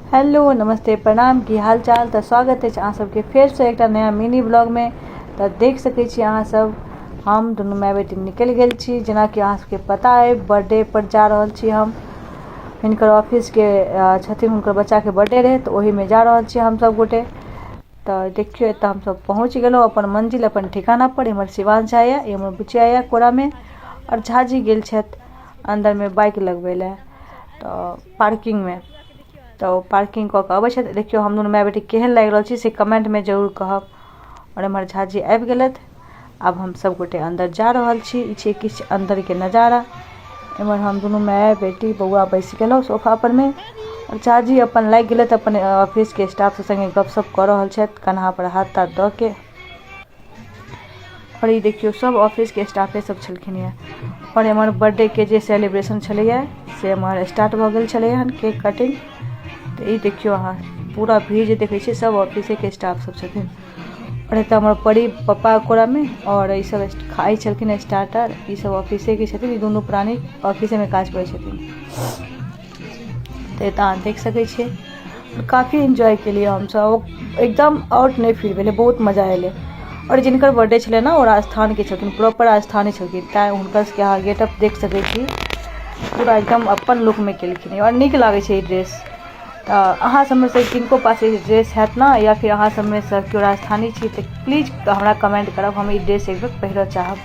Hello नमस्ते प्रणाम की हाल चाल। तऽ स्वागत अछि अहाँ सबके फेरसँ एकटा नया मिनी ब्लॉगमे। तऽ देख सकै छी अहाँ सब, हम दुनू माय बेटी निकलि गेल छी। जेनाकि अहाँ सबके पता अइ, बर्थडे पर जा रहल छी हम। हिनकर ऑफिसके छथिन, हुनकर बच्चाके बर्थडे रहै, तऽ ओहिमे जा रहल छी हम सब गोटे। तऽ देखियौ, एतऽ हमसब पहुँच गेलहुँ अपन मंजिल, अपन ठिकाना पर। इम्हर शिवान झा यऽ, इम्हर बुचिया यऽ कोरामे, आओर झाजी गेल छथि अन्दरमे बाइक लगबै लए तऽ पार्किंगमे। तऽ ओ पार्किंग कऽ कऽ अबै छथि। देखियौ, हम दुनू माय बेटी केहन लागि रहल छी से कमेंटमे जरूर कहब। आओर एम्हर झाजी आबि गेलथि। आब हम सब गोटे अन्दर जा रहल छी। ई छै किछु अन्दरके नजारा। एम्हर हम दुनू माय बेटी बौआ बैस गेलहुँ सोफा परमे, आओर झाजी अपन लागि गेलथि अपन ऑफिसके स्टाफ सब सङ्गे गपशप कऽ रहल छथि कन्हा पर हाथ ताथ दऽ के। आओर ई देखियौ, सब ऑफिसके स्टाफे सब छलखिन यऽ। आओर एम्हर बर्थडेके जे सेलिब्रेशन छलैए से एम्हर स्टार्ट भऽ गेल छलै हन, केक कटिंग। तऽ ई देखियौ अहाँ, पूरा भीड़ जे देखै छियै, सब ऑफिसेके स्टाफ सब छथिन। आओर एतऽ हमर परी पप्पा कोरामे, आओर ई सब खाइ छलखिन स्टार्टर। ई सब ऑफिसेके छथिन, ई दुनू प्राणी ऑफिसेमे काज करै छथिन। तऽ एतऽ अहाँ देख सकै छियै, काफी एन्जॉय केलियै हमसब, एकदम आउट नहि फील भेलै, बहुत मजा एलै। आओर जिनकर बर्थडे छलै ने, ओ राजस्थानके छलखिन, प्रॉपर राजस्थानी छलखिन, तैँ हुनकर सबके अहाँ गेटअप देख सकै छी, पूरा एकदम अपन लुकमे केलखिन। आओर नीक लागै छै ई ड्रेस। तऽ अहाँ सबमे सँ किनको पास ई ड्रेस हैत ने, या फिर अहाँ सबमे सँ केओ राजस्थानी छी, तऽ प्लीज हमरा कमेंट करब, हम ई ड्रेस एक बेर पहिरऽ चाहब।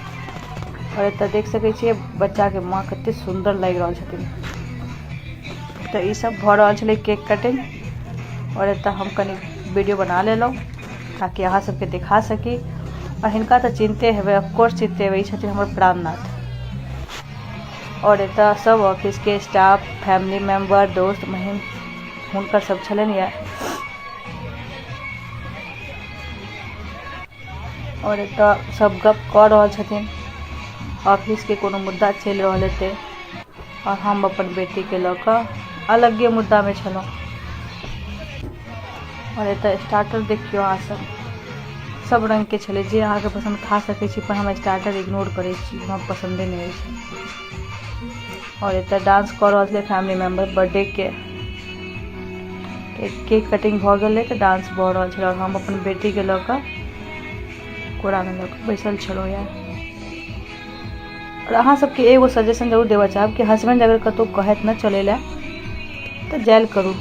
आओर एतऽ देख सकै छियै, बच्चाके माँ कते सुन्दर लागि रहल छथिन। तऽ ई सब भऽ रहल छलै केक कटिंग। आओर एतऽ हम कनि वीडियो बना लेलहुँ ताकि अहाँ सबके देखा सकी। आओर हिनका तऽ चिन्हते हेबै, ऑफकोर्स चिन्हते हेबै, ई छथिन हमर प्राणनाथ। आओर एतऽ सब ऑफिसके स्टाफ, फैमिली मेम्बर, दोस्त महिम हुनकर सब छलनि यऽ। आओर एतऽ सब गप कऽ रहल छथिन, ऑफिसके कोनो मुद्दा चलि रहल हेतै। आओर हम अपन बेटीके लऽ कऽ अलगे मुद्दामे छलहुँ। आओर एतऽ स्टार्टर देखियौ अहाँ सब, सब रङ्गके छलै, जे अहाँके पसन्द खा सकै छी, पर हम स्टार्टर इग्नोर करै छी, हमरा पसन्दे नहि अछि। आओर एतऽ डांस कऽ रहल छलै फैमिली मेम्बर बर्थडेके। केक कटिंग भऽ गेलै तऽ डांस भऽ रहल छलै, आओर हम अपन बेटीके लऽ कऽ कोरामे लऽ कऽ बैसल छलहुँ यऽ। आओर अहाँ सबके एगो सजेशन जरूर देबऽ चाहब कि हसबैंड अगर कतहु कहैत ने चलै लए, तऽ जायल करू।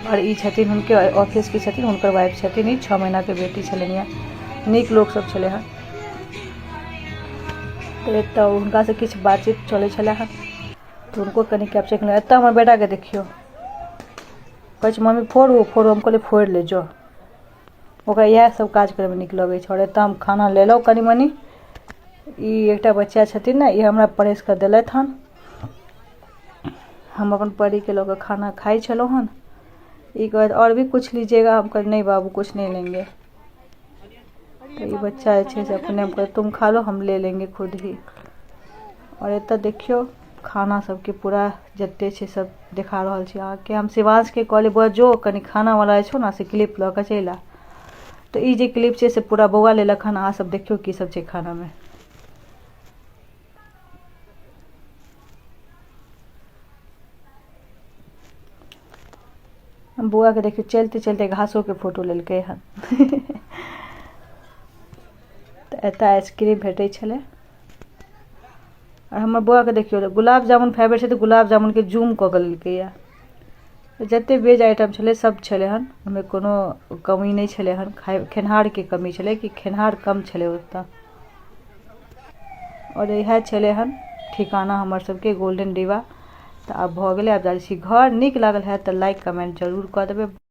आओर ई छथिन हुनके ऑफिसके छथिन, हुनकर वाइफ छथिन, ई 6 महीनाके बेटी छलनि यऽ। नीक लोक सब छलै हँ। तऽ एतऽ हुनकासँ किछु बातचीत चलै छलै हँ, तऽ हुनको कनि कैप्चर केलहुँ। एतऽ हमर बेटाके देखियौ, कहै छै मम्मी फोड़ू फोड़ू। हम कहलियै फोड़ि ले जो। ओकरा इएह सब काज करैमे नीक लगै छै। आओर एतऽ हम खाना लेलहुँ कनि मनि। ई एकटा बच्चा छथिन ने, ई हमरा परसि कऽ देलथि हन। हम अपन परीके लऽ कऽ खाना खाइ छलहुँ हन। ई कहैत और भी कुछ लीजिएगा? हम कहलियै नहीं बाबू, कुछ नहीं लेंगे। तऽ ई बच्चा जे छै से अपने, हम कहलियै तुम खा लो, हम ले लेंगे खुद ही। आओर एतऽ देखियौ, खाना सबके पूरा जते छै सब देखा रहल छी अहाँके हम। शिवांशके कहलियै, बौआ जो कनि खानावला जे छौ ने से क्लिप लऽ कऽ चलि आ। तऽ ई जे क्लिप छै से पूरा बौआ लेलक हन। अहाँ सब देखियौ की सब छै खानामे। बौआके देखियौ, चलिते चलिते घासोके फोटो लेलकै हन। तऽ एतऽ आइसक्रीम भेटै छलै। आओर हमर बौआके देखियौ, गुलाब जामुन फेवरेट छै, तऽ गुलाब जामुनके जूम कऽ के लेलकैया। जते वेज आइटम छलै सब छलै हन, ओहिमे कोनो कमी नहि छलै हन। खाइ खेनिहारके कमी छलै कि खेनिहार कम छलै ओतऽ। आओर इएह छलै हन ठिकाना हमर सबके गोल्डन डिबा। तऽ आब भऽ गेलै, आब जाइ छी घर। नीक लागल हैत तऽ लाइक कमेंट जरूर कऽ देबै।